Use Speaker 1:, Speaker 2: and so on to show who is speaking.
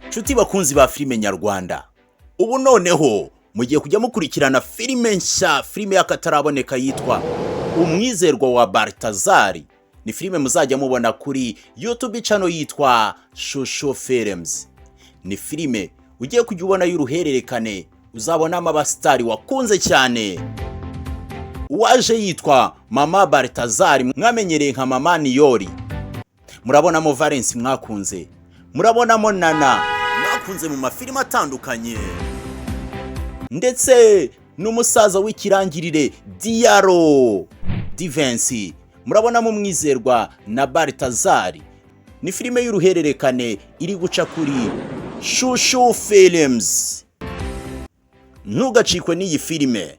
Speaker 1: Nshuti bakunzi ba filime nyarwanda, ubu noneho mugiye kujya mukurikirana filime nshya, filime y'akataraboneka yitwa Umwizerwa wa Baltazari. Ni filime muzajya mubona kuri YouTube channel yitwa Shusho Films. Ni filime ugiye kujya ubona y'uruhererekane, uzabonamo abasitari wakunze cyane. Uwaje yitwa Mama Baltazari, mwamenyereye nka Mama Niyori. Murabonamo Valence mwakunze, murabonamo Nana mwakunze mu mafilime atandukanye, ndetse n'umusaza w'ikirangirire Diyaro Divensi. Murabonamo Umwizerwa na Baltazari. Ni filime y'uruhererekane iri guca kuri Shushu Films. Ntugacikwe n'iyi filime.